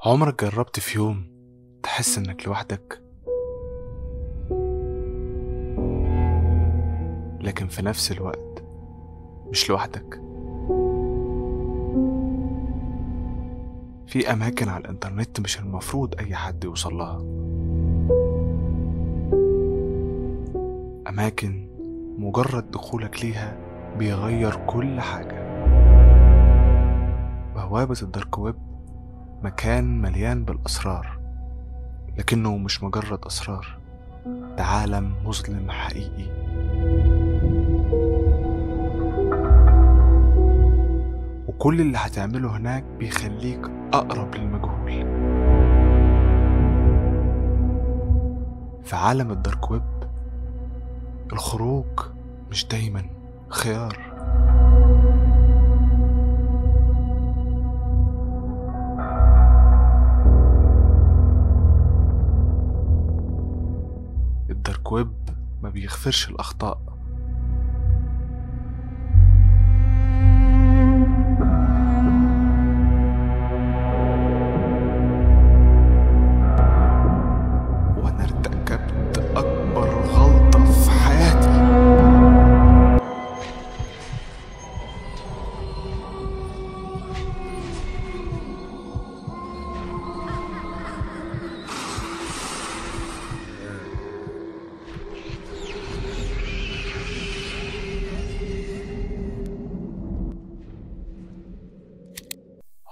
عمرك جربت في يوم تحس انك لوحدك، لكن في نفس الوقت مش لوحدك؟ في أماكن على الإنترنت مش المفروض أي حد يوصل لها، أماكن مجرد دخولك ليها بيغير كل حاجة. بوابة ال dark web مكان مليان بالأسرار، لكنه مش مجرد أسرار، ده عالم مظلم حقيقي. وكل اللي هتعمله هناك بيخليك أقرب للمجهول. في عالم ال dark web الخروج مش دايما خيار. ال dark web ما بيغفرش الأخطاء، وأنا ارتكبت أكبر غلطة في حياتي.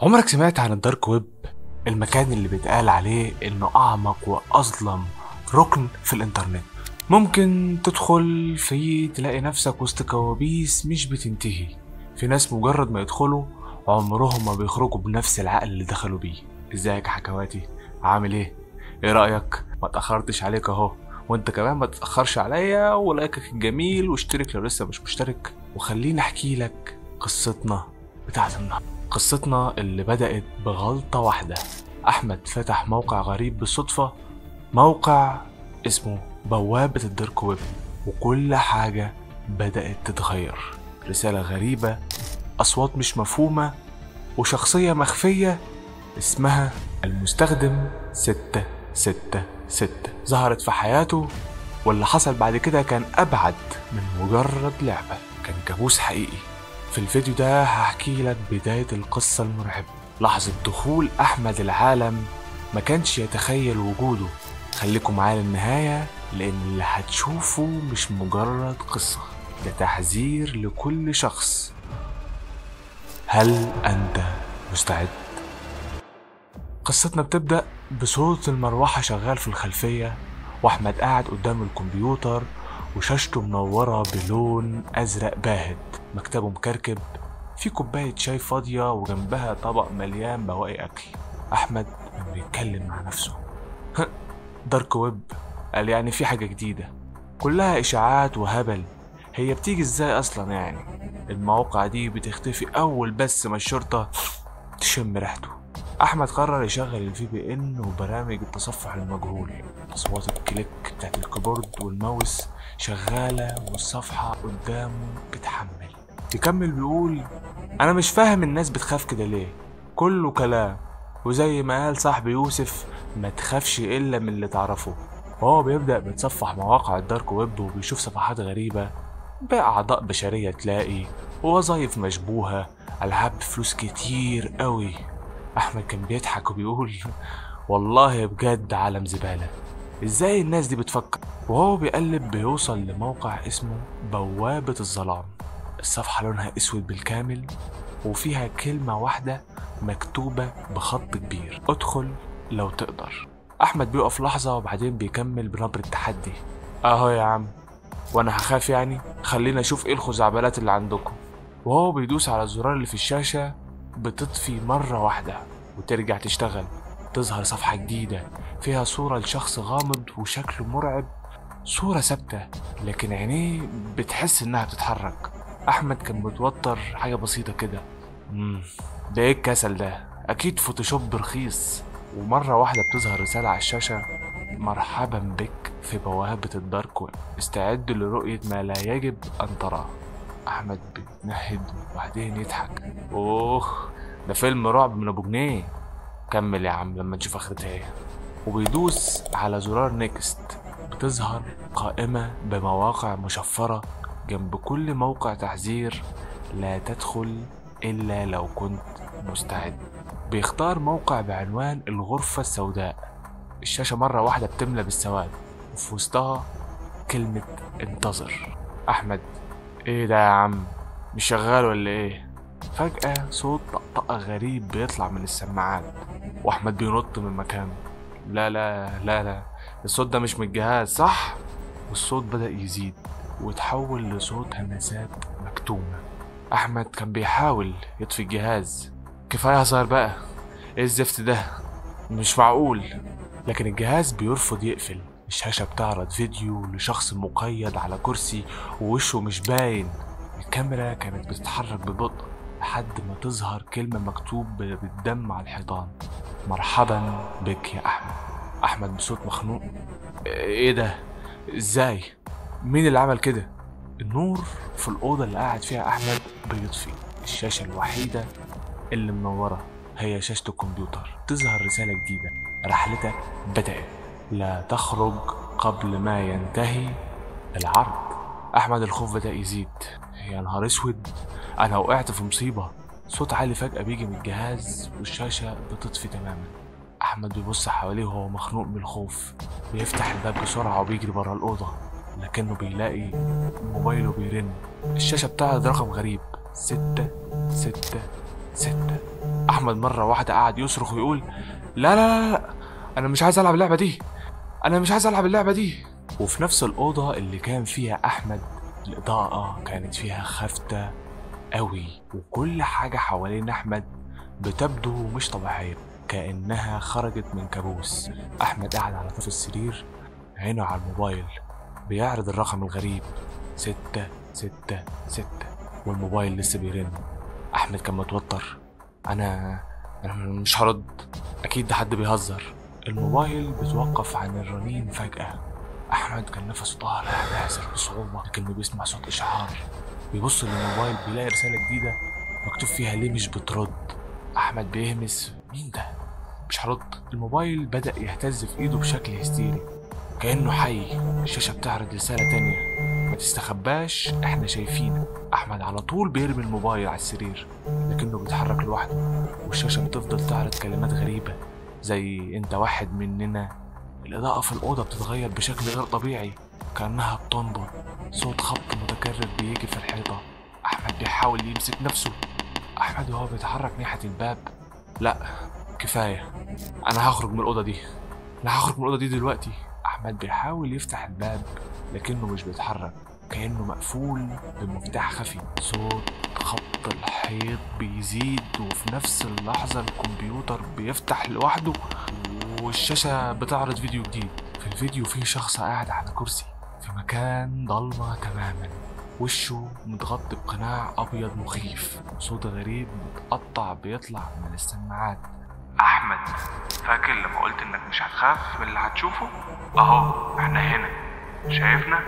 عمرك سمعت عن ال dark web؟ المكان اللي بيتقال عليه انه اعمق واظلم ركن في الانترنت. ممكن تدخل فيه تلاقي نفسك وسط كوابيس مش بتنتهي. في ناس مجرد ما يدخلوا عمرهم ما بيخرجوا بنفس العقل اللي دخلوا بيه. ازيك يا حكواتي؟ عامل ايه؟ ايه رأيك؟ ما تأخرتش عليك اهو، وانت كمان ما تتأخرش عليا، ولايكك الجميل، واشترك لو لسه مش مشترك. وخليني احكي لك قصتنا بتاعت النهارده، قصتنا اللي بدأت بغلطة واحدة. أحمد فتح موقع غريب بالصدفة، موقع اسمه بوابة ال dark web، وكل حاجة بدأت تتغير. رسالة غريبة، أصوات مش مفهومة، وشخصية مخفية اسمها المستخدم 666 ظهرت في حياته. واللي حصل بعد كده كان أبعد من مجرد لعبة، كان كابوس حقيقي. في الفيديو ده هحكي لك بداية القصة المرعبة، لحظة دخول أحمد العالم ما كانش يتخيل وجوده. خليكم معايا للنهاية، لأن اللي هتشوفه مش مجرد قصة، ده تحذير لكل شخص. هل أنت مستعد؟ قصتنا بتبدأ بصوت المروحة شغال في الخلفية، وأحمد قاعد قدام الكمبيوتر وشاشته منورة بلون أزرق باهت، مكتبه مكركب، في كوباية شاي فاضية وجنبها طبق مليان بواقي أكل. أحمد بيتكلم مع نفسه، دارك ويب قال يعني في حاجة جديدة، كلها إشاعات وهبل، هي بتيجي إزاي أصلا؟ يعني المواقع دي بتختفي أول بس ما الشرطة تشم ريحته. أحمد قرر يشغل ال VPN وبرامج التصفح المجهول. أصوات ال click بتاعت ال keyboard وال mouse شغالة والصفحة قدامه بتحمل. يكمل بيقول أنا مش فاهم الناس بتخاف كده ليه، كله كلام، وزي ما قال صاحبي يوسف ما تخافش إلا من اللي تعرفه. وهو بيبدأ بيتصفح مواقع ال dark web وبيشوف صفحات غريبة بأعضاء بشرية تلاقي، ووظايف مشبوهة، ألعاب بفلوس كتير قوي. أحمد كان بيضحك وبيقول والله بجد عالم زبالة، إزاي الناس دي بتفكر؟ وهو بيقلب بيوصل لموقع اسمه بوابة الظلام. الصفحة لونها أسود بالكامل وفيها كلمة واحدة مكتوبة بخط كبير، ادخل لو تقدر. أحمد بيقف لحظة وبعدين بيكمل بنبرة تحدي، أهو يا عم وأنا هخاف يعني، خلينا أشوف إيه الخزعبلات اللي عندكم. وهو بيدوس على الزرار اللي في الشاشة بتطفي مرة واحدة وترجع تشتغل. تظهر صفحة جديدة فيها صورة لشخص غامض وشكله مرعب، صورة ثابتة لكن عينيه بتحس إنها بتتحرك. أحمد كان متوتر حاجة بسيطة كده، ده إيه الكسل ده؟ أكيد فوتوشوب رخيص. ومرة واحدة بتظهر رسالة على الشاشة، مرحبا بك في بوابة ال dark web، استعد لرؤية ما لا يجب أن تراه. أحمد بيتنهد وبعدين يضحك، أوه ده فيلم رعب من أبو جنيه. كمل يا عم لما نشوف اخرتها ايه. وبيدوس على زرار next. بتظهر قائمة بمواقع مشفرة، جنب كل موقع تحذير لا تدخل إلا لو كنت مستعد. بيختار موقع بعنوان الغرفة السوداء. الشاشة مرة واحدة بتملى بالسواد، وفي وسطها كلمة انتظر. أحمد: ايه ده يا عم، مش شغال ولا ايه؟ فجأة صوت طقطقة غريب بيطلع من السماعات، وأحمد بينط من مكانه. لا لا لا لا، الصوت ده مش من الجهاز صح؟ والصوت بدأ يزيد وتحول لصوت همسات مكتومة. أحمد كان بيحاول يطفي الجهاز. كفاية هزار بقى، ايه الزفت ده، مش معقول. لكن الجهاز بيرفض يقفل. الشاشة بتعرض فيديو لشخص مقيد على كرسي ووشه مش باين. الكاميرا كانت بتتحرك ببطء لحد ما تظهر كلمة مكتوب بالدم على الحيطان: مرحبا بك يا أحمد. أحمد بصوت مخنوق: ايه ده، ازاي، مين اللي عمل كده؟ النور في الأوضة اللي قاعد فيها أحمد بيطفي. الشاشة الوحيدة اللي منورة هي شاشة الكمبيوتر. تظهر رسالة جديدة: رحلتك بدأت، لا تخرج قبل ما ينتهي العرض. أحمد الخوف بدأ يزيد. يا نهار اسود، أنا وقعت في مصيبة. صوت عالي فجأة بيجي من الجهاز والشاشة بتطفي تماما. أحمد بيبص حواليه وهو مخنوق من الخوف. بيفتح الباب بسرعة وبيجري برا الأوضة، لكنه بيلاقي موبايله بيرن. الشاشة بتعرض رقم غريب: 6 6 6. أحمد مرة واحدة قعد يصرخ ويقول: لا لا لا لا، أنا مش عايز ألعب اللعبة دي، أنا مش عايز ألعب اللعبة دي. وفي نفس الأوضة اللي كان فيها أحمد، الإضاءة كانت فيها خافتة قوي، وكل حاجة حوالين أحمد بتبدو مش طبيعية، كأنها خرجت من كابوس. أحمد قاعد على طرف السرير، عينه على الموبايل، بيعرض الرقم الغريب 6 6 6، والموبايل لسه بيرن. أحمد كان متوتر. أنا مش هرد، أكيد ده حد بيهزر. الموبايل بيتوقف عن الرنين فجأة. أحمد كان نفسه طالع نازل بصعوبة، لكنه بيسمع صوت إشعار. بيبص للموبايل بيلاقي رسالة جديدة مكتوب فيها: ليه مش بترد؟ أحمد بيهمس: مين ده؟ مش هرد. الموبايل بدأ يهتز في إيده بشكل هستيري كأنه حي. الشاشة بتعرض رسالة تانية: ما تستخباش، احنا شايفينك. أحمد على طول بيرمي الموبايل على السرير، لكنه بيتحرك لوحده، والشاشة بتفضل تعرض كلمات غريبة زي انت واحد مننا. الإضاءة في الأوضة بتتغير بشكل غير طبيعي كأنها بتنبض. صوت خبط متكرر بيجي في الحيطة. أحمد بيحاول يمسك نفسه. أحمد وهو بيتحرك ناحية الباب: لا كفاية، أنا هخرج من الأوضة دي، أنا هخرج من الأوضة دي دلوقتي. أحمد بيحاول يفتح الباب لكنه مش بيتحرك، كأنه مقفول بمفتاح خفي. صوت خبط الحيط بيزيد، وفي نفس اللحظة الكمبيوتر بيفتح لوحده والشاشة بتعرض فيديو جديد. في الفيديو فيه شخص قاعد على كرسي في مكان ضلمة تماما، وشه متغطي بقناع أبيض مخيف. صوت غريب متقطع بيطلع من السماعات: أحمد، فاكر لما قلت إنك مش هتخاف من اللي هتشوفه؟ أهو إحنا هنا، شايفنا؟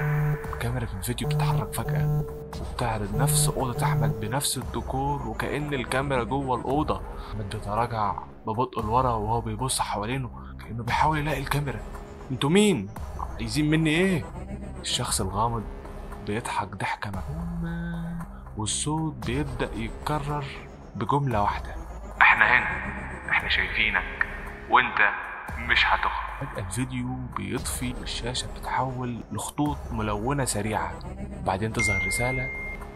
الكاميرا في الفيديو بتتحرك فجأة وبتعرض نفس أوضة أحمد بنفس الديكور، وكأن الكاميرا جوه الأوضة. أحمد بيتراجع ببطء لورا وهو بيبص حوالينه كأنه بيحاول يلاقي الكاميرا. انتوا مين؟ عايزين مني إيه؟ الشخص الغامض بيضحك ضحكة مجنونة، والصوت بيبدأ يتكرر بجملة واحدة: احنا هنا، احنا شايفينك، وانت مش هتخرج. فجأة الفيديو بيطفي والشاشة بتتحول لخطوط ملونة سريعة، وبعدين تظهر رسالة: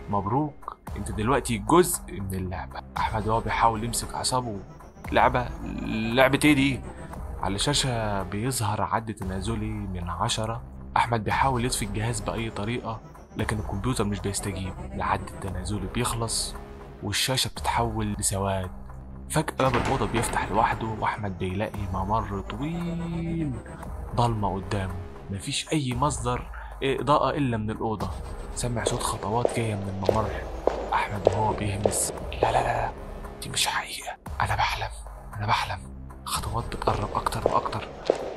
مبروك، انت دلوقتي جزء من اللعبة. احمد وهو بيحاول يمسك اعصابه: لعبة؟ لعبة ايه دي؟ على الشاشة بيظهر عد تنازلي من 10. احمد بيحاول يطفي الجهاز بأي طريقة، لكن الكمبيوتر مش بيستجيب. العد التنازلي بيخلص والشاشة بتتحول لسواد. فجأة باب الأوضة بيفتح لوحده، وأحمد بيلاقي ممر طويل ضلمة قدامه، مفيش أي مصدر إضاءة إلا من الأوضة. سمع صوت خطوات جاية من الممر. أحمد وهو بيهمس: لا لا لا، دي مش حقيقة، أنا بحلم، أنا بحلم. خطوات بتقرب أكتر وأكتر.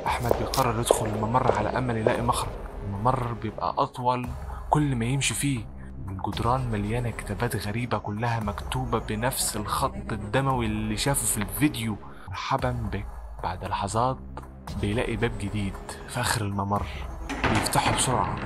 أحمد بيقرر يدخل الممر على أمل يلاقي مخرج. الممر بيبقى أطول كل ما يمشي فيه، الجدران مليانة كتابات غريبة كلها مكتوبة بنفس الخط الدموي اللي شافه في الفيديو. مرحبا بك. بعد لحظات بيلاقي باب جديد في آخر الممر، بيفتحه بسرعة،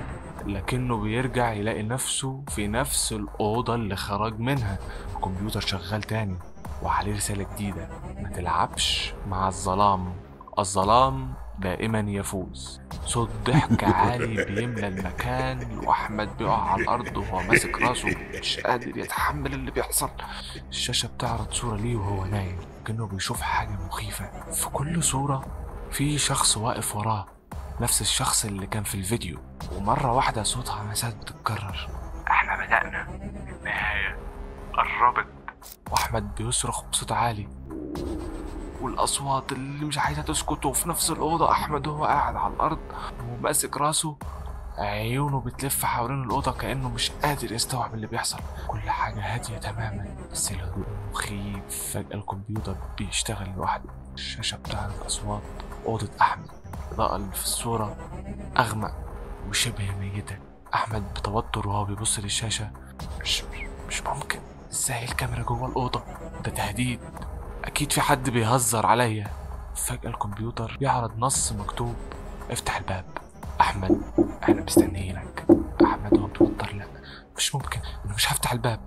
لكنه بيرجع يلاقي نفسه في نفس الأوضة اللي خرج منها. الكمبيوتر شغال تاني وعليه رسالة جديدة: ما تلعبش مع الظلام، الظلام دائما يفوز. صوت ضحك عالي بيملى المكان، وأحمد بيقع على الأرض وهو ماسك راسه مش قادر يتحمل اللي بيحصل. الشاشة بتعرض صورة ليه وهو نايم، كأنه بيشوف حاجة مخيفة. في كل صورة في شخص واقف وراه، نفس الشخص اللي كان في الفيديو. ومرة واحدة صوت همسات بتتكرر: احنا بدأنا، النهاية قربت. وأحمد بيصرخ بصوت عالي، والأصوات اللي مش عايزة تسكت. وفي نفس الأوضة أحمد وهو قاعد على الأرض وماسك راسه، عيونه بتلف حوالين الأوضة كأنه مش قادر يستوعب اللي بيحصل. كل حاجة هادية تماما، بس الهدوء مخيف. فجأة الكمبيوتر بيشتغل لوحده، الشاشة بتعرض أصوات أوضة أحمد. الإضاءة اللي في الصورة أغمق وشبه ميتة. أحمد بتوتر وهو بيبص للشاشة: مش ممكن، إزاي الكاميرا جوه الأوضة؟ ده تهديد، أكيد في حد بيهزر عليا. فجأة الكمبيوتر يعرض نص مكتوب: افتح الباب أحمد، احنا مستنيينك. أحمد وهو متوتر: لا مش ممكن، أنا مش هفتح الباب.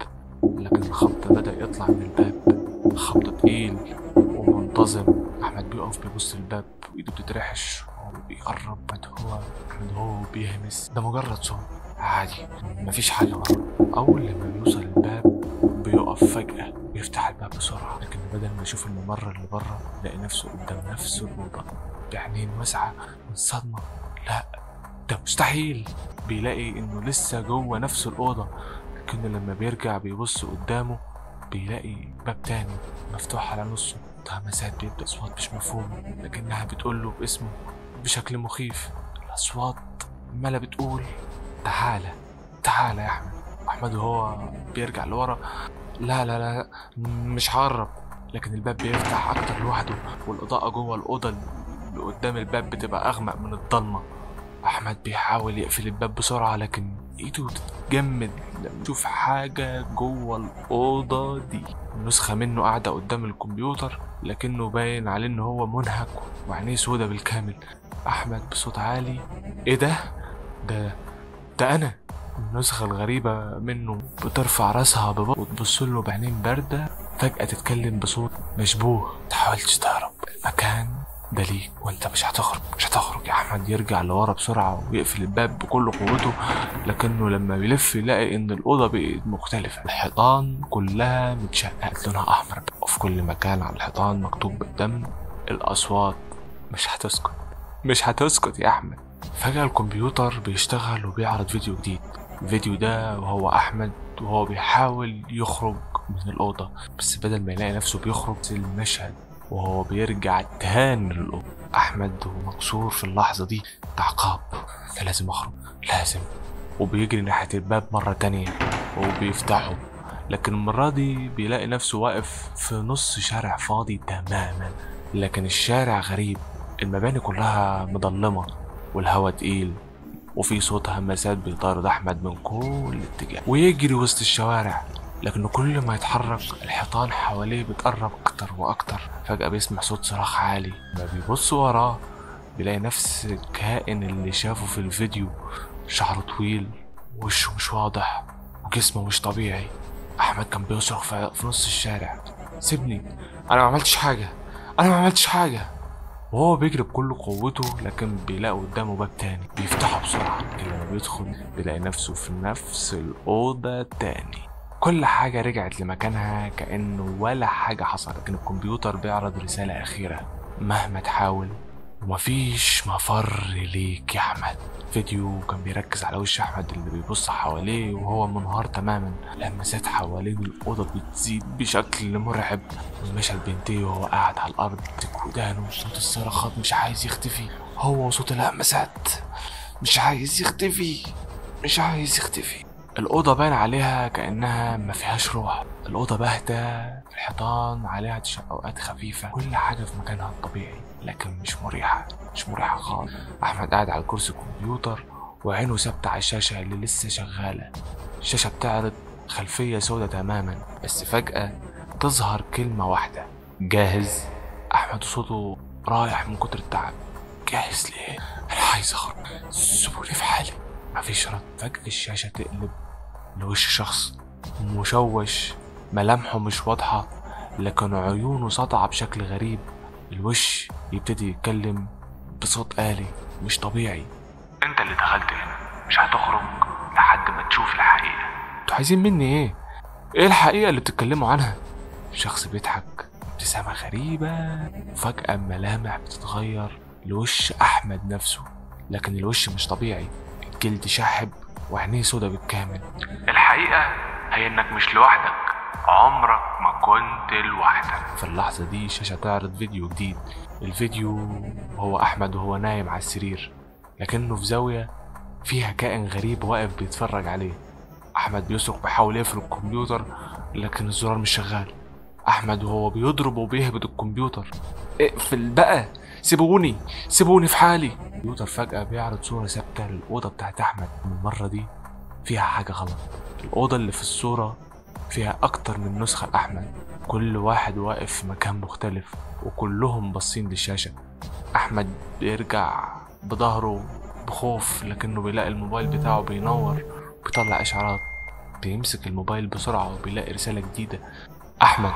لكن الخبط بدأ يطلع من الباب، خبط تقيل ومنتظم. أحمد بيقف بيبص الباب وإيده بتترعش وبيقرب. أحمد هو بيهمس: ده مجرد صوت عادي، مفيش حاجة ورا. أول لما بيوصل الباب بيقف فجأة، بيفتح الباب بسرعة، لكن بدل ما يشوف الممر اللي بره يلاقي نفسه قدام نفس الأوضة بعينين واسعة من صدمة. لا ده مستحيل. بيلاقي إنه لسه جوه نفس الأوضة، لكن لما بيرجع بيبص قدامه بيلاقي باب تاني مفتوح على نصه. همسات بيبدأ أصوات مش مفهومة، لكنها بتقوله باسمه بشكل مخيف. الأصوات عمالة بتقول: تعالى تعالى يا أحمد. أحمد وهو بيرجع لورا: لا لا لا مش هقرب. لكن الباب بيفتح أكتر لوحده، والإضاءة جوه الأوضة اللي قدام الباب بتبقى أغمق من الضلمة. أحمد بيحاول يقفل الباب بسرعة، لكن إيده بتتجمد لما يشوف حاجة جوه الأوضة دي. نسخة منه قاعدة قدام الكمبيوتر، لكنه باين عليه إن هو منهك وعينيه سودة بالكامل. أحمد بصوت عالي: إيه ده؟ ده أنا. النسخة الغريبة منه بترفع راسها ببطء وتبص له بعينين باردة، فجأة تتكلم بصوت مشبوه: متحاولش تهرب، المكان ده ليك وانت مش هتخرج، مش هتخرج يا احمد. يرجع لورا بسرعة ويقفل الباب بكل قوته، لكنه لما بيلف يلاقي ان الأوضة بقت مختلفة. الحيطان كلها متشققة لونها احمر، وفي كل مكان على الحيطان مكتوب بالدم: الأصوات مش هتسكت، مش هتسكت يا احمد. فجأة الكمبيوتر بيشتغل وبيعرض فيديو جديد. الفيديو ده وهو احمد وهو بيحاول يخرج من الأوضة، بس بدل ما يلاقي نفسه بيخرج المشهد وهو بيرجع تاني للأوضة. أحمد ومكسور في اللحظة دي: ده عقاب، أنا لازم أخرج، لازم. وبيجري ناحية الباب مرة تانية وبيفتحه، لكن المرة دي بيلاقي نفسه واقف في نص شارع فاضي تماما. لكن الشارع غريب، المباني كلها مظلمة والهواء تقيل، وفي صوت همسات بيطارد أحمد من كل اتجاه. ويجري وسط الشوارع، لكنه كل ما يتحرك الحيطان حواليه بتقرب أكتر وأكتر. فجأة بيسمع صوت صراخ عالي، ما بيبص وراه بيلاقي نفس الكائن اللي شافه في الفيديو، شعره طويل وشه مش واضح وجسمه مش طبيعي. أحمد كان بيصرخ في نص الشارع: سيبني، أنا ما عملتش حاجة، أنا ما عملتش حاجة. وهو بيجري بكل قوته، لكن بيلاقي قدامه باب تاني بيفتحه بسرعة. لما بيدخل بيلاقي نفسه في نفس الأوضة تاني. كل حاجة رجعت لمكانها كأنه ولا حاجة حصلت، لكن الكمبيوتر بيعرض رسالة أخيرة: مهما تحاول ومفيش مفر ليك يا أحمد. فيديو كان بيركز على وش أحمد اللي بيبص حواليه وهو منهار تماما. الهمسات حوالين الأوضة بتزيد بشكل مرعب، والمشهد بينتهي وهو قاعد على الأرض ودانه صوت الصرخات مش عايز يختفي، هو وصوت الهمسات مش عايز يختفي، مش عايز يختفي. الأوضة باين عليها كأنها ما فيهاش روح، الأوضة باهتة، الحيطان عليها تشققات خفيفة، كل حاجة في مكانها الطبيعي، لكن مش مريحة، مش مريحة خالص. أحمد قاعد على كرسي الكمبيوتر وعينه ثابتة على الشاشة اللي لسه شغالة. الشاشة بتعرض خلفية سودة تماما، بس فجأة تظهر كلمة واحدة: جاهز. أحمد صوته رايح من كتر التعب، جاهز ليه؟ أنا عايز أخرج، سيبوني في حالي. مفيش رد. فجأة الشاشة تقلب لوش شخص مشوش، ملامحه مش واضحة لكن عيونه ساطعة بشكل غريب. الوش يبتدي يتكلم بصوت آلي مش طبيعي، انت اللي دخلت هنا، مش هتخرج لحد ما تشوف الحقيقة. انتوا عايزين مني ايه؟ ايه الحقيقة اللي بتتكلموا عنها؟ الشخص بيضحك ابتسامة غريبة، وفجأة الملامح بتتغير لوش أحمد نفسه، لكن الوش مش طبيعي، الجلد شاحب وعينيه سودا بالكامل. الحقيقة هي انك مش لوحدك، عمرك ما كنت لوحدك. في اللحظة دي الشاشة تعرض فيديو جديد. الفيديو هو أحمد وهو نايم على السرير، لكنه في زاوية فيها كائن غريب واقف بيتفرج عليه. أحمد بيصرخ بيحاول يقفل الكمبيوتر لكن الزرار مش شغال. أحمد وهو بيضرب وبيهبط الكمبيوتر، اقفل بقى، سيبوني سيبوني في حالي. الكمبيوتر فجأة بيعرض صورة ثابتة للأوضة بتاعت أحمد. المرة دي فيها حاجة غلط. الأوضة اللي في الصورة فيها أكتر من نسخة لأحمد، كل واحد واقف في مكان مختلف وكلهم باصين للشاشة. أحمد بيرجع بظهره بخوف، لكنه بيلاقي الموبايل بتاعه بينور وبيطلع إشعارات. بيمسك الموبايل بسرعة وبيلاقي رسالة جديدة، أحمد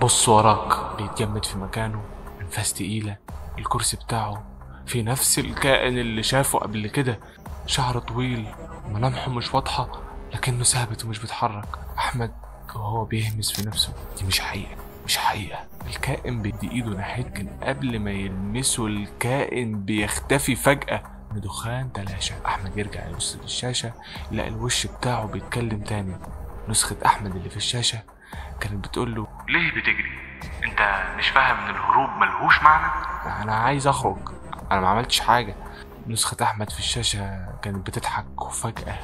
بص وراك. بيتجمد في مكانه، أنفاس تقيلة. الكرسي بتاعه في نفس الكائن اللي شافه قبل كده، شعره طويل وملامحه مش واضحة لكنه ثابت ومش بيتحرك. أحمد وهو بيهمس في نفسه، دي مش حقيقة مش حقيقة. الكائن بيدي ايده ناحيته، قبل ما يلمسه الكائن بيختفي فجأة. دخان تلاشى. أحمد يرجع يبص للشاشة، يلاقي الوش بتاعه بيتكلم تاني. نسخة أحمد اللي في الشاشة كانت بتقول له، ليه بتجري؟ انت مش فاهم ان الهروب ملهوش معنى؟ انا عايز اخرج، انا ما عملتش حاجة. نسخة احمد في الشاشة كانت بتضحك، وفجأة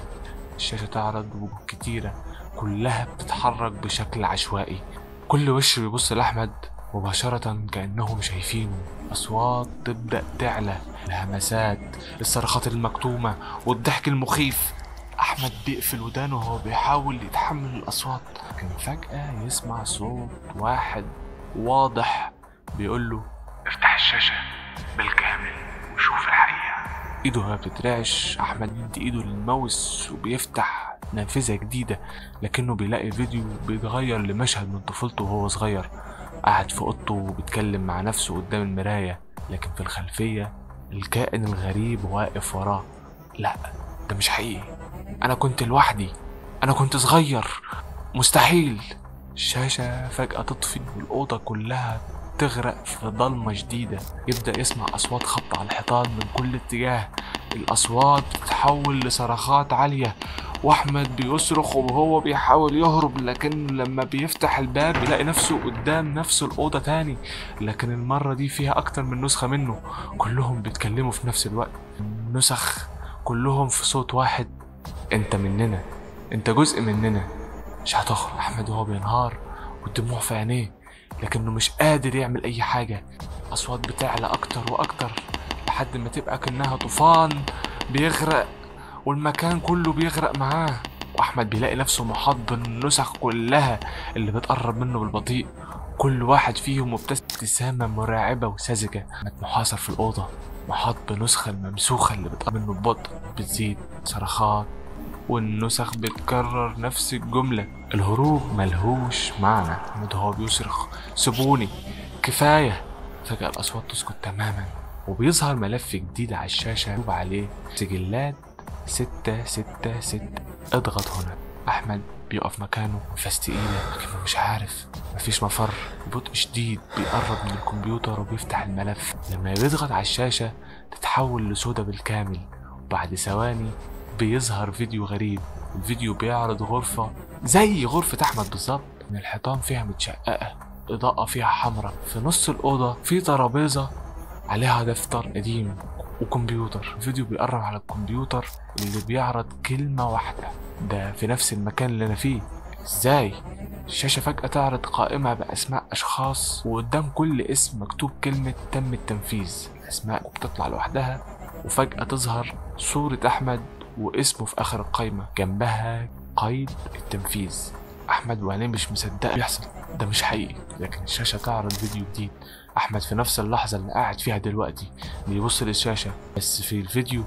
الشاشة تعرض وجوه كتيرة كلها بتتحرك بشكل عشوائي. كل وش بيبص لأحمد مباشرة كأنهم شايفينه. أصوات تبدأ تعلى، الهمسات، الصرخات المكتومة والضحك المخيف. أحمد بيقفل ودانه وهو بيحاول يتحمل الأصوات، لكن فجأة يسمع صوت واحد واضح بيقوله، افتح الشاشة بالكامل وشوف الحقيقة. ايده وهي بتترعش، أحمد يدي ايده للماوس وبيفتح نافذة جديدة، لكنه بيلاقي فيديو بيتغير لمشهد من طفولته وهو صغير، قاعد في اوضته وبيتكلم مع نفسه قدام المراية، لكن في الخلفية الكائن الغريب واقف وراه. لا ده مش حقيقي، أنا كنت لوحدي، أنا كنت صغير، مستحيل. الشاشة فجأة تطفي والأوضة كلها تغرق في ضلمة شديدة. يبدأ يسمع أصوات خبط على الحيطان من كل اتجاه، الأصوات بتتحول لصرخات عالية، وأحمد بيصرخ وهو بيحاول يهرب، لكن لما بيفتح الباب بيلاقي نفسه قدام نفس الأوضة تاني، لكن المرة دي فيها أكتر من نسخة منه، كلهم بيتكلموا في نفس الوقت، نسخ كلهم في صوت واحد، انت مننا، انت جزء مننا، مش هتخرج. احمد وهو بينهار والدموع في عينيه، لكنه مش قادر يعمل اي حاجة. اصوات بتعلى اكتر واكتر لحد ما تبقى كأنها طوفان بيغرق، والمكان كله بيغرق معاه. واحمد بيلاقي نفسه محاط بالنسخ كلها اللي بتقرب منه بالبطيء، كل واحد فيهم مبتسم ابتسامة مرعبة وساذجة. احمد محاصر في الأوضة، محاط بنسخة الممسوخة اللي بتقرب منه ببطء، بتزيد صرخات والنسخ بتكرر نفس الجملة، الهروب ملهوش معنى. أحمد هو بيصرخ، سيبوني كفاية. فجأة الأصوات تسكت تماما، وبيظهر ملف جديد على الشاشة مكتوب عليه سجلات 666، اضغط هنا. أحمد بيقف مكانه، انفاس تقيلة لكنه مش عارف، مفيش مفر. ببطء شديد بيقرب من الكمبيوتر وبيفتح الملف. لما بيضغط على الشاشة تتحول لسودا بالكامل، وبعد ثواني بيظهر فيديو غريب. الفيديو بيعرض غرفة زي غرفة أحمد بالظبط، من الحيطان فيها متشققة، إضاءة فيها حمراء. في نص الأوضة في ترابيزة عليها دفتر قديم وكمبيوتر. الفيديو بيقرب على الكمبيوتر اللي بيعرض كلمة واحدة، ده في نفس المكان اللي أنا فيه، إزاي؟ الشاشة فجأة تعرض قائمة بأسماء أشخاص، وقدام كل اسم مكتوب كلمة تم التنفيذ. الأسماء بتطلع لوحدها، وفجأة تظهر صورة أحمد واسمه في آخر القائمة، جنبها قيد التنفيذ. أحمد وعينيه مش مصدق بيحصل، ده مش حقيقي. لكن الشاشة تعرض فيديو جديد أحمد في نفس اللحظة اللي قاعد فيها دلوقتي بيبص للشاشة، بس في الفيديو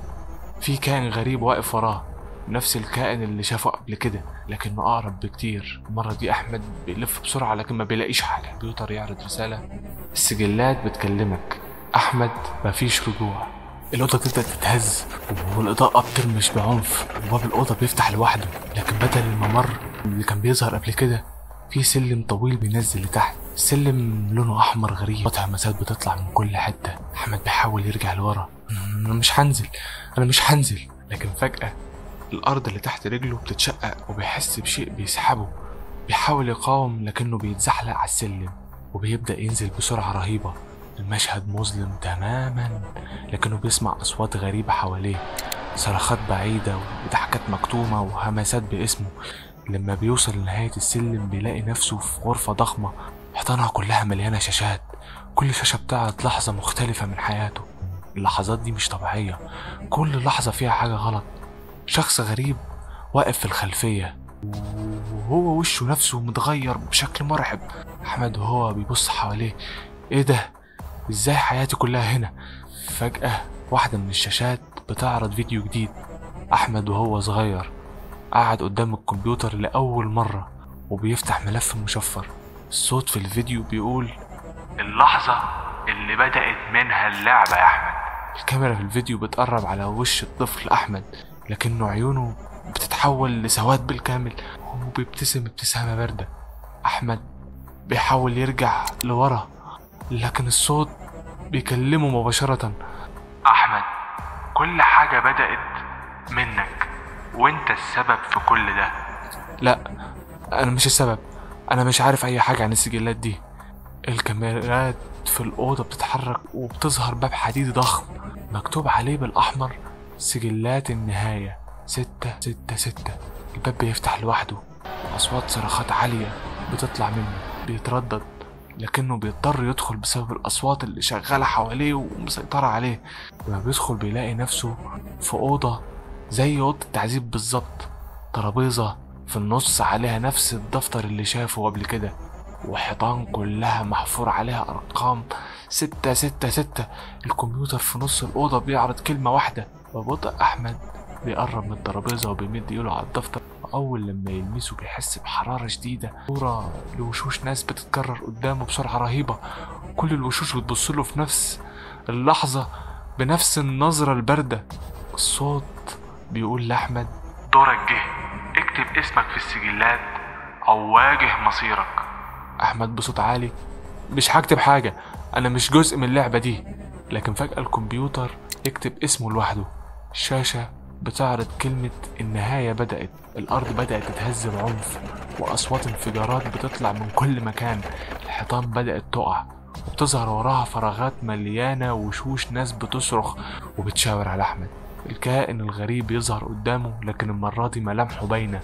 في كائن غريب واقف وراه، نفس الكائن اللي شافه قبل كده لكنه أقرب بكتير. المرة دي أحمد بيلف بسرعة لكن ما بيلاقيش حاجة. الكمبيوتر يعرض رسالة: السجلات بتكلمك أحمد، مفيش رجوع. الأوضة بتبدأ تتهز والإضاءة بترمش بعنف، وباب الأوضة بيفتح لوحده، لكن بدل الممر اللي كان بيظهر قبل كده في سلم طويل بينزل لتحت. السلم لونه أحمر غريب، همسات بتطلع من كل حتة. أحمد بيحاول يرجع لورا، أنا مش هنزل، أنا مش هنزل. لكن فجأة الأرض اللي تحت رجله بتتشقق وبيحس بشيء بيسحبه. بيحاول يقاوم لكنه بيتزحلق على السلم وبيبدأ ينزل بسرعة رهيبة. المشهد مظلم تماما، لكنه بيسمع أصوات غريبة حواليه، صرخات بعيدة وضحكات مكتومة وهمسات باسمه. لما بيوصل لنهاية السلم بيلاقي نفسه في غرفة ضخمة، حيطانها كلها مليانة شاشات، كل شاشة بتعرض لحظة مختلفة من حياته. اللحظات دي مش طبيعية، كل لحظة فيها حاجة غلط. شخص غريب واقف في الخلفية وهو وشه نفسه متغير بشكل مرعب. أحمد وهو بيبص حواليه: ايه ده؟ ازاي حياتي كلها هنا؟ فجأة واحدة من الشاشات بتعرض فيديو جديد. أحمد وهو صغير قاعد قدام الكمبيوتر لأول مرة وبيفتح ملف مشفر. الصوت في الفيديو بيقول: اللحظة اللي بدأت منها اللعبة يا أحمد. الكاميرا في الفيديو بتقرب على وش الطفل أحمد، لكنه عيونه بتتحول لسواد بالكامل وبيبتسم ابتسامة باردة. أحمد بيحاول يرجع لورا لكن الصوت بيكلمه مباشرة: أحمد، كل حاجة بدأت منك وانت السبب في كل ده. لا، أنا مش السبب، أنا مش عارف أي حاجة عن السجلات دي. الكاميرات في الأوضة بتتحرك وبتظهر باب حديد ضخم مكتوب عليه بالأحمر: سجلات النهاية 666. الباب بيفتح لوحده وأصوات صرخات عالية بتطلع منه. بيتردد لكنه بيضطر يدخل بسبب الأصوات اللي شغالة حواليه ومسيطرة عليه. لما بيدخل بيلاقي نفسه في أوضة زي أوضة التعذيب بالظبط، ترابيزة في النص عليها نفس الدفتر اللي شافه قبل كده، وحيطان كلها محفور عليها أرقام 666. الكمبيوتر في نص الأوضة بيعرض كلمة واحدة. ببطء أحمد بيقرب من الترابيزة وبيمد إيده على الدفتر. أول لما يلمسه بيحس بحرارة شديدة، صورة لوشوش ناس بتتكرر قدامه بسرعة رهيبة. كل الوشوش بتبصله في نفس اللحظة بنفس النظرة الباردة. الصوت بيقول لأحمد: دورك جه، اكتب اسمك في السجلات أو واجه مصيرك. أحمد بصوت عالي: مش هكتب حاجة، أنا مش جزء من اللعبة دي. لكن فجأة الكمبيوتر يكتب اسمه لوحده. الشاشة بتعرض كلمة النهاية بدأت. الأرض بدأت تتهز بعنف وأصوات انفجارات بتطلع من كل مكان. الحيطان بدأت تقع وبتظهر وراها فراغات مليانة وشوش ناس بتصرخ وبتشاور على أحمد. الكائن الغريب يظهر قدامه، لكن المرة دي ملامحه باينة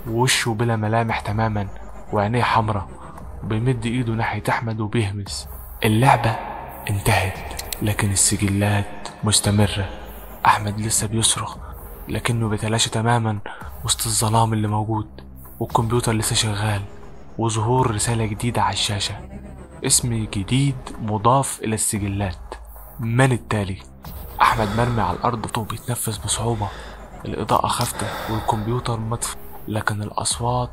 ووشه بلا ملامح تماما وعينيه حمرة. بيمد ايده ناحية أحمد وبيهمس: اللعبة انتهت لكن السجلات مستمرة. أحمد لسه بيصرخ لكنه بيتلاشى تماما وسط الظلام اللي موجود، والكمبيوتر لسه شغال، وظهور رسالة جديدة على الشاشة: اسم جديد مضاف إلى السجلات، من التالي؟ أحمد مرمي على الأرض وبيتنفس بصعوبة. الإضاءة خافتة والكمبيوتر مطفي، لكن الأصوات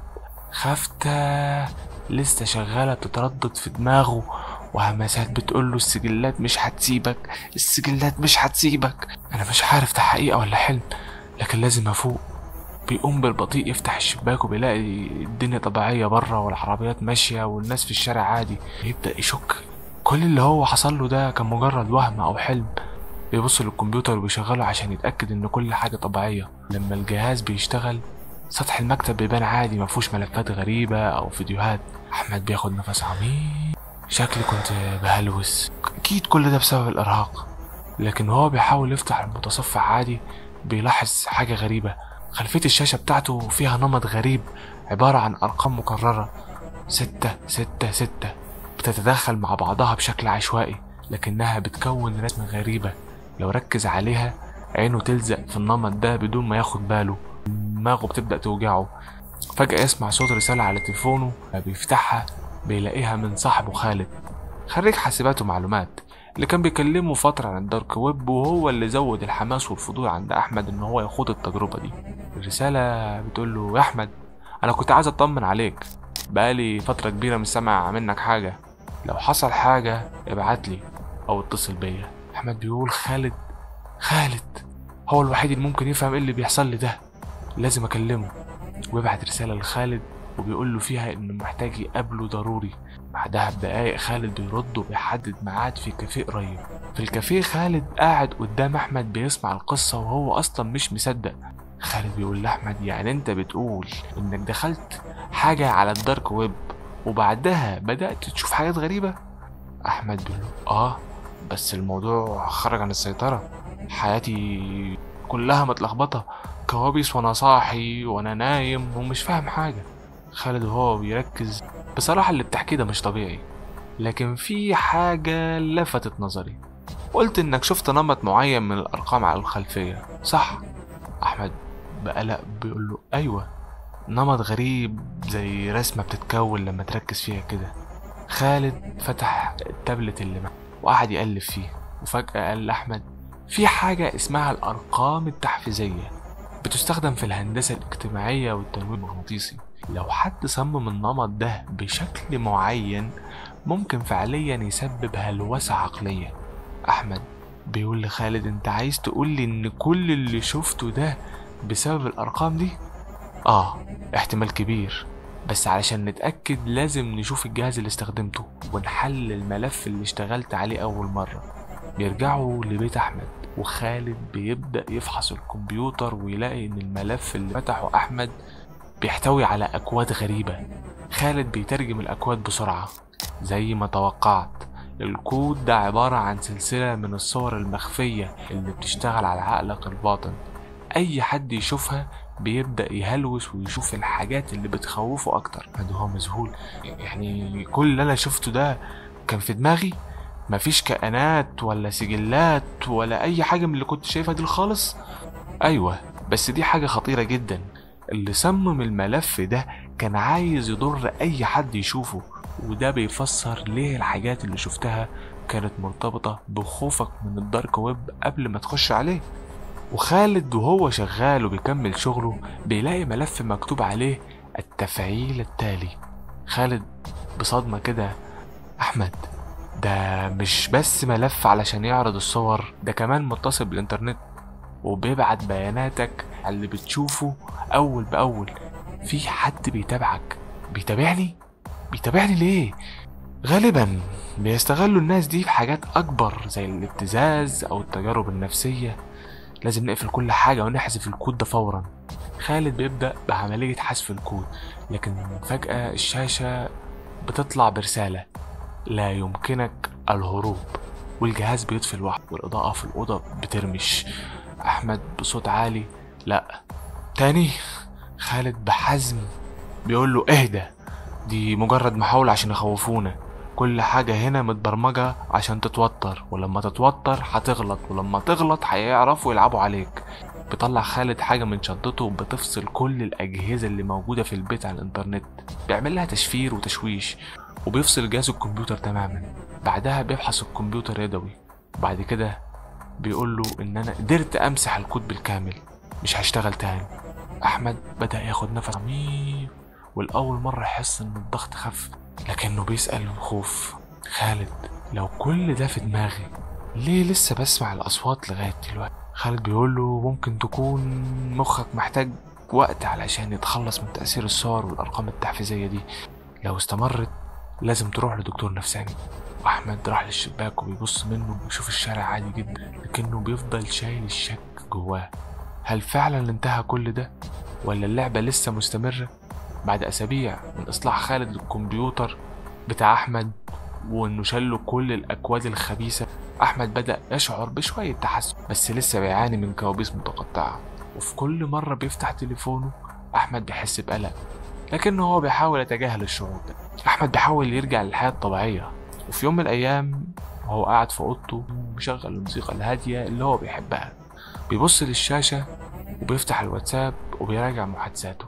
خافتة لسه شغالة بتتردد في دماغه، وهمسات بتقوله: السجلات مش هتسيبك، السجلات مش هتسيبك. أنا مش عارف ده حقيقة ولا حلم، لكن لازم أفوق. بيقوم بالبطيء يفتح الشباك وبيلاقي الدنيا طبيعية بره والعربيات ماشية والناس في الشارع عادي. بيبدأ يشك كل اللي هو حصل له ده كان مجرد وهم أو حلم. بيبص للكمبيوتر وبيشغله عشان يتأكد إن كل حاجة طبيعية. لما الجهاز بيشتغل سطح المكتب بيبان عادي، مفهوش ملفات غريبة أو فيديوهات. أحمد بياخد نفس عميق، شكلي كنت بهلوس، أكيد كل ده بسبب الإرهاق. لكن هو بيحاول يفتح المتصفح عادي بيلاحظ حاجة غريبة. خلفية الشاشة بتاعته فيها نمط غريب عبارة عن أرقام مكررة 666 بتتداخل مع بعضها بشكل عشوائي، لكنها بتكون رسمة غريبة لو ركز عليها عينه تلزق في النمط ده بدون ما ياخد باله. دماغه بتبدأ توجعه. فجأة يسمع صوت رسالة على تليفونه، بيفتحها بيلاقيها من صاحبه خالد. خريج حاسبات ومعلومات، اللي كان بيكلمه فترة عن ال dark web، وهو اللي زود الحماس والفضول عند أحمد إن هو يخوض التجربة دي. الرسالة بتقول له: يا أحمد، أنا كنت عايز أطمن عليك، بقالي فترة كبيرة مش سامع منك حاجة، لو حصل حاجة ابعتلي أو اتصل بيا. أحمد بيقول: خالد هو الوحيد اللي ممكن يفهم ايه اللي بيحصل لي ده، لازم أكلمه. ويبعت رسالة لخالد وبيقول له فيها إنه محتاج يقابله ضروري. بعدها بدقايق خالد بيرد وبيحدد ميعاد في كافيه قريب. في الكافيه خالد قاعد قدام أحمد بيسمع القصة وهو أصلا مش مصدق. خالد بيقول لأحمد: يعني أنت بتقول إنك دخلت حاجة على ال dark web وبعدها بدأت تشوف حاجات غريبة؟ أحمد بيقول له: آه، بس الموضوع خرج عن السيطرة، حياتي كلها متلخبطة، كوابيس وأنا صاحي وأنا نايم ومش فاهم حاجة. خالد وهو بيركز: بصراحة اللي بتحكيه ده مش طبيعي، لكن في حاجة لفتت نظري، قلت إنك شفت نمط معين من الأرقام على الخلفية، صح؟ أحمد بقلق بيقول له: أيوة، نمط غريب زي رسمة بتتكون لما تركز فيها كده. خالد فتح التابلت اللي معاه وقعد يقلب فيه، وفجأة قال لأحمد: في حاجة اسمها الأرقام التحفيزية، بتستخدم في الهندسة الاجتماعية والتنويم المغناطيسي. لو حد صمم النمط ده بشكل معين ممكن فعليا يسبب هلوسة عقلية. أحمد بيقول لخالد: انت عايز تقولي ان كل اللي شفته ده بسبب الأرقام دي؟ آه، احتمال كبير، بس علشان نتأكد لازم نشوف الجهاز اللي استخدمته ونحلل الملف اللي اشتغلت عليه أول مرة. بيرجعوا لبيت أحمد، وخالد بيبدأ يفحص الكمبيوتر ويلاقي إن الملف اللي فتحه أحمد بيحتوي على أكواد غريبة. خالد بيترجم الأكواد بسرعة. زي ما توقعت، الكود ده عبارة عن سلسلة من الصور المخفية اللي بتشتغل على عقلك الباطن. أي حد يشوفها بيبدأ يهلوس ويشوف الحاجات اللي بتخوفه أكتر. هو مذهول، يعني كل اللي أنا شفته ده كان في دماغي؟ مفيش كائنات ولا سجلات ولا أي حاجة من اللي كنت شايفها دي خالص؟ أيوة، بس دي حاجة خطيرة جدا. اللي صمم الملف ده كان عايز يضر أي حد يشوفه، وده بيفسر ليه الحاجات اللي شفتها كانت مرتبطة بخوفك من ال dark web قبل ما تخش عليه. وخالد وهو شغال وبيكمل شغله بيلاقي ملف مكتوب عليه التفعيل التالي. خالد بصدمة كده: أحمد، ده مش بس ملف علشان يعرض الصور، ده كمان متصل بالإنترنت وبيبعت بياناتك على اللي بتشوفه أول بأول. في حد بيتابعك. بيتابعني؟ بيتابعني ليه؟ غالبا بيستغلوا الناس دي في حاجات أكبر زي الابتزاز أو التجارب النفسية. لازم نقفل كل حاجة ونحذف الكود ده فورا. خالد بيبدأ بعملية حذف الكود، لكن فجأة الشاشة بتطلع برسالة: لا يمكنك الهروب، والجهاز بيطفي لوحده والإضاءة في الأوضة بترمش. أحمد بصوت عالي: لا تاني. خالد بحزم بيقول له: اهدى، دي مجرد محاولة عشان يخوفونا، كل حاجة هنا متبرمجة عشان تتوتر، ولما تتوتر هتغلط، ولما تغلط هيعرفوا يلعبوا عليك. بيطلع خالد حاجة من شنطته وبتفصل كل الأجهزة اللي موجودة في البيت على الإنترنت، بيعمل لها تشفير وتشويش، وبيفصل جهاز الكمبيوتر تماما. بعدها بيفحص الكمبيوتر يدوي، وبعد كده بيقول له إن أنا قدرت أمسح الكود بالكامل، مش هشتغل تاني. أحمد بدأ ياخد نفس عميق، والأول مرة يحس إن الضغط خف، لكنه بيسأل بخوف: خالد، لو كل ده في دماغي ليه لسه بسمع الأصوات لغاية دلوقتي؟ خالد بيقول له: ممكن تكون مخك محتاج وقت علشان يتخلص من تأثير الصور والأرقام التحفيزية دي، لو استمرت لازم تروح لدكتور نفساني. وأحمد راح للشباك وبيبص منه ويشوف الشارع عادي جدا، لكنه بيفضل شايل الشك جواه. هل فعلا انتهى كل ده ولا اللعبة لسه مستمرة؟ بعد أسابيع من إصلاح خالد للكمبيوتر بتاع أحمد وإنه شله كل الأكواد الخبيثة، أحمد بدأ يشعر بشوية تحسن، بس لسه بيعاني من كوابيس متقطعة. وفي كل مرة بيفتح تليفونه أحمد بيحس بقلق، لكنه هو بيحاول يتجاهل الشعور ده. أحمد بيحاول يرجع للحياة الطبيعية، وفي يوم من الأيام وهو قاعد في أوضته ومشغل الموسيقى الهادية اللي هو بيحبها، بيبص للشاشة وبيفتح الواتساب وبيراجع محادثاته،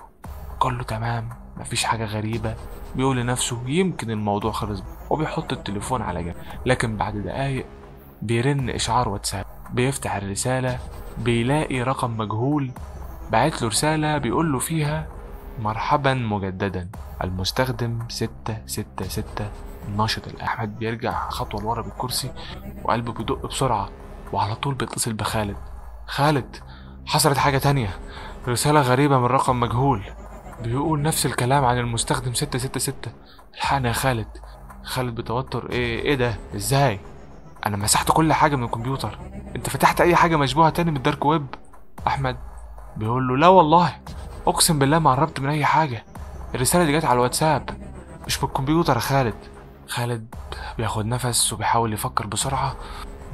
كله تمام مفيش حاجة غريبة. بيقول لنفسه يمكن الموضوع خلص، وبيحط التليفون على جنب. لكن بعد دقايق بيرن إشعار واتساب، بيفتح الرسالة بيلاقي رقم مجهول بعت له رسالة بيقول له فيها مرحبا مجددا، المستخدم 666 ناشط. أحمد بيرجع خطوة لورا بالكرسي وقلبه بيدق بسرعة، وعلى طول بيتصل بخالد. خالد، حصلت حاجة تانية، رسالة غريبة من رقم مجهول بيقول نفس الكلام عن المستخدم 666، الحقنا يا خالد. خالد بتوتر، ايه ده؟ ازاي؟ انا مسحت كل حاجة من الكمبيوتر، انت فتحت اي حاجة مشبوهة تاني من ال dark web؟ احمد بيقول له لا والله، اقسم بالله ما قربت من اي حاجة، الرسالة دي جت على الواتساب مش من الكمبيوتر يا خالد. خالد بياخد نفس وبيحاول يفكر بسرعة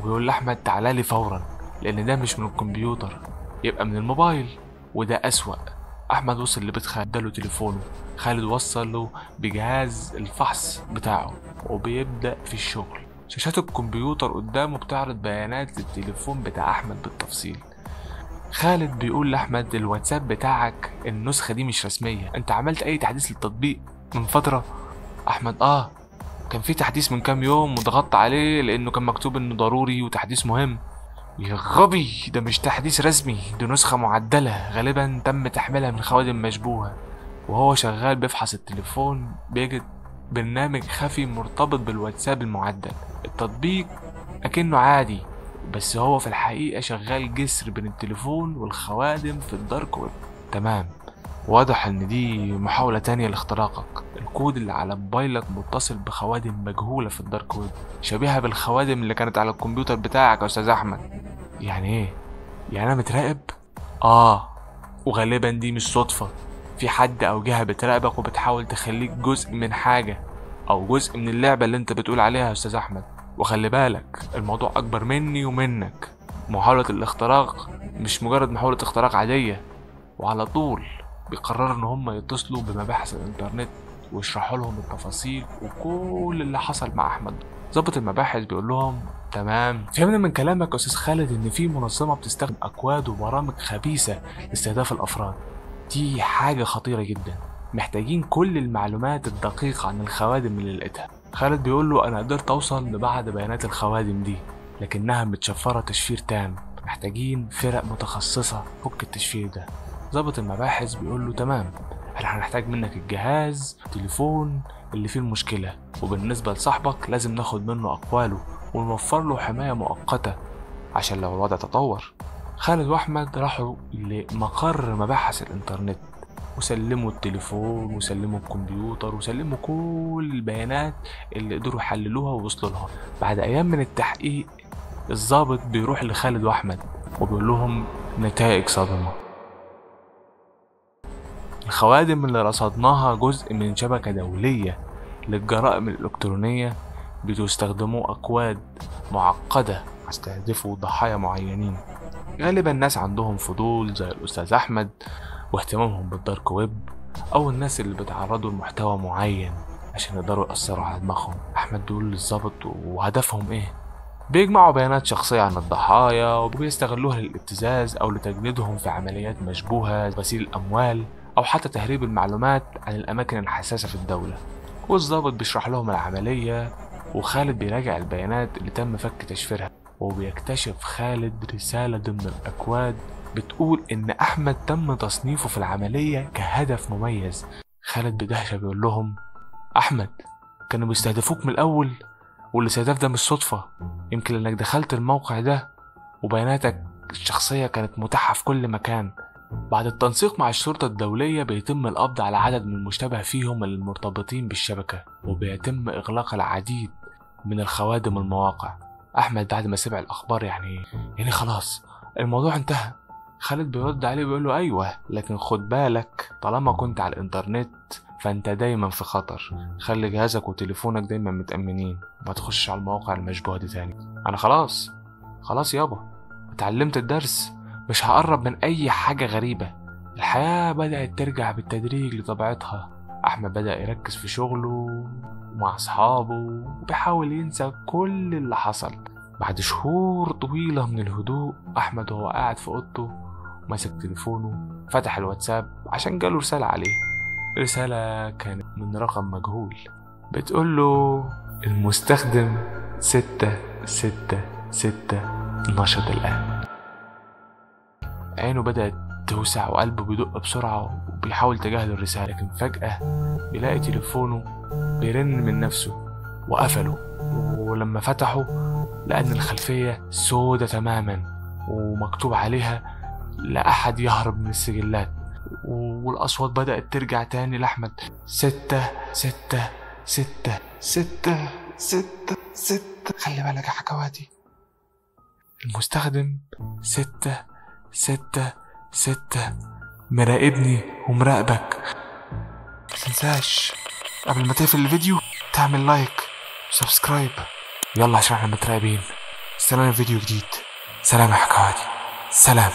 ويقول لأحمد تعالى لي فورا، لأن ده مش من الكمبيوتر يبقى من الموبايل، وده أسوأ. أحمد وصل لبيت خالد، اداله تليفونه، خالد وصل له بجهاز الفحص بتاعه وبيبدأ في الشغل. شاشات الكمبيوتر قدامه بتعرض بيانات للتليفون بتاع أحمد بالتفصيل. خالد بيقول لأحمد الواتساب بتاعك النسخة دي مش رسمية، أنت عملت أي تحديث للتطبيق من فترة؟ أحمد كان في تحديث من كام يوم وضغطت عليه لأنه كان مكتوب إنه ضروري وتحديث مهم. يا غبي، ده مش تحديث رسمي، دي نسخة معدلة غالبا تم تحميلها من خوادم مشبوهة. وهو شغال بيفحص التليفون بيجد برنامج خفي مرتبط بالواتساب المعدل. التطبيق أكنه عادي، بس هو في الحقيقة شغال جسر بين التليفون والخوادم في ال dark web. تمام، واضح ان دي محاولة تانية لاختراقك. الكود اللي على موبايلك متصل بخوادم مجهولة في ال dark web، شبيهة بالخوادم اللي كانت على الكمبيوتر بتاعك يا استاذ احمد. يعني ايه؟ يعني انا متراقب؟ وغالبا دي مش صدفة، في حد او جهة بتراقبك وبتحاول تخليك جزء من حاجة او جزء من اللعبة اللي انت بتقول عليها يا استاذ احمد. وخلي بالك الموضوع اكبر مني ومنك، محاولة الاختراق مش مجرد محاولة اختراق عادية. وعلى طول بيقرروا ان هم يتصلوا بمباحث الانترنت ويشرحوا لهم التفاصيل وكل اللي حصل مع احمد. ضابط المباحث بيقول لهم تمام، فهمنا من كلامك يا استاذ خالد ان في منظمة بتستخدم اكواد وبرامج خبيثة لاستهداف الافراد، دي حاجة خطيرة جدا، محتاجين كل المعلومات الدقيقة عن الخوادم اللي لقيتها. خالد بيقول له انا قدرت اوصل لبعض بيانات الخوادم دي لكنها متشفره تشفير تام، محتاجين فرق متخصصة فك التشفير ده. ضابط المباحث بيقول له تمام، احنا هنحتاج منك الجهاز التليفون اللي فيه المشكلة، وبالنسبة لصاحبك لازم ناخد منه أقواله ونوفر له حماية مؤقتة عشان لو الوضع تطور. خالد وأحمد راحوا لمقر مباحث الإنترنت وسلموا التليفون وسلموا الكمبيوتر وسلموا كل البيانات اللي قدروا يحللوها ووصلوا لها. بعد أيام من التحقيق الضابط بيروح لخالد وأحمد وبيقول لهم نتائج صادمة. الخوادم اللي رصدناها جزء من شبكة دولية للجرائم الإلكترونية، بيستخدموا أكواد معقدة يستهدفوا ضحايا معينين، غالبا ناس عندهم فضول زي الأستاذ أحمد واهتمامهم بالدارك ويب، أو الناس اللي بيتعرضوا لمحتوى معين عشان يقدروا يأثروا على دماغهم. أحمد بيقول للظابط وهدفهم إيه؟ بيجمعوا بيانات شخصية عن الضحايا وبيستغلوها للابتزاز أو لتجنيدهم في عمليات مشبوهة، غسيل الأموال، أو حتى تهريب المعلومات عن الأماكن الحساسة في الدولة. والظابط بيشرح لهم العملية، وخالد بيراجع البيانات اللي تم فك تشفيرها، وبيكتشف خالد رسالة ضمن الأكواد بتقول إن أحمد تم تصنيفه في العملية كهدف مميز. خالد بدهشة بيقول لهم أحمد كانوا بيستهدفوك من الأول، والاستهداف ده مش صدفة، يمكن لأنك دخلت الموقع ده وبياناتك الشخصية كانت متاحة في كل مكان. بعد التنسيق مع الشرطة الدولية بيتم القبض على عدد من المشتبه فيهم المرتبطين بالشبكة، وبيتم إغلاق العديد من الخوادم والمواقع. أحمد بعد ما سمع الأخبار يعني خلاص الموضوع انتهى. خالد بيرد عليه بيقول له أيوه، لكن خد بالك طالما كنت على الإنترنت فأنت دايما في خطر، خلي جهازك وتليفونك دايما متأمنين، ما تخش على المواقع المشبوهة دي تاني. أنا خلاص يابا اتعلمت الدرس، مش هقرب من أي حاجة غريبة. الحياة بدأت ترجع بالتدريج لطبيعتها. أحمد بدأ يركز في شغله ومع أصحابه وبيحاول ينسى كل اللي حصل. بعد شهور طويلة من الهدوء، أحمد وهو قاعد في أوضته ماسك تليفونه فتح الواتساب عشان جاله رسالة عليه. رسالة كانت من رقم مجهول بتقول له المستخدم 666 نشط الآن. عينه بدأت توسع وقلبه بيدق بسرعة وبيحاول تجاهل الرسالة، لكن فجأة بيلاقي تليفونه بيرن من نفسه وقفله، ولما فتحه لقى إن الخلفية سودة تماما ومكتوب عليها لا أحد يهرب من السجلات، والأصوات بدأت ترجع تاني لأحمد 6 6 6 6 6 6. خلي بالك يا حكواتي، المستخدم 6 6 6 مراقبني ومراقبك. متنساش قبل ما تقفل الفيديو تعمل like و subscribe، يلا عشان احنا متراقبين. استنونا في فيديو جديد. سلام يا حكواتي، سلام.